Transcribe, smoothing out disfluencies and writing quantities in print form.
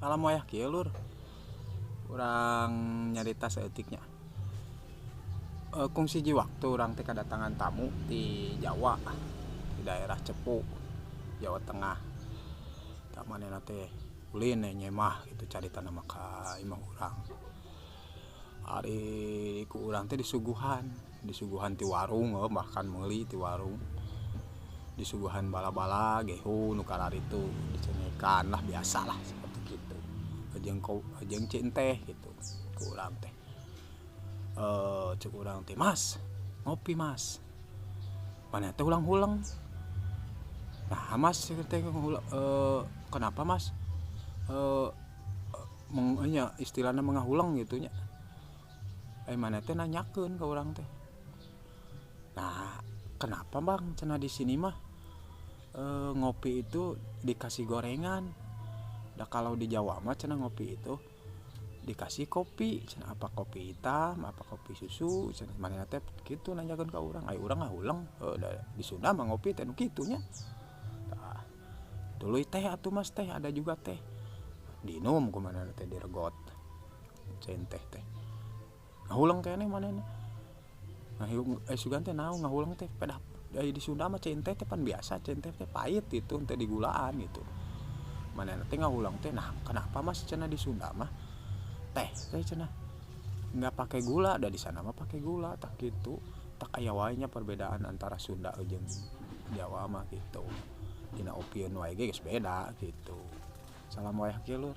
Salam wayah kieu, lur. Urang nyarita saeutik nya. Kungsi hiji waktu urang teh kadatangan tamu ti Jawa, di daerah Cepu, Jawa Tengah. Tah, manehna teh ulin we nyemah gitu caritana mah ka imah urang. Ari ku urang teh disuguhan, disuguhan ti warung, bahkan meuli ti warung. Disuguhan bala-bala, gehu nu kararitu, dicengekan lah, biasa lah seperti gitu. Jeung jeung teh gitu ku urang teh. Cek urang teh, "Mas, ngopi, Mas." Manehna teh huleng-huleng. "Nah, Mas," teh, "kenapa, Mas?" Nya istilahna mangahuleng gitu nya. Eh, manehna teh nanyakeun ka urang teh. "Nah, kenapa, Bang?" cenah, "di sini mah ngopi itu dikasih gorengan. Da kalau di Jawa mah," cenah, "ngopi itu dikasih kopi," cenah, "apa kopi hitam, apa kopi susu," cenah. Manehna teh kitu nanyakeun ka urang. Ai urang ngahuleng, da di Sunda mah ngopi teh nu kitu nya. Tah, tuluy, "Teh atuh, Mas, teh, ada juga teh." Diinum ku manehna teh, diregot. Ceun teh teh. Ngahuleng keneh manehna. Eh, sugan teh naon ngahuleng teh, pedah di Sunda mah ceun teh teh pan biasa, ceun teh teh pahit gitu, teu digulaan gitu. Manehna teh ngahuleng teh, "Nah, kenapa, Mas?" cenah, "di Sunda mah teh teh," cenah, "nggak pakai gula, da di sana mah pakai gula." Tah kitu. Tah, aya wae nya perbedaan antara Sunda jeung Jawa mah gitu. Dina opieun wae ge geus beda gitu. Salam wayah kieu, lur.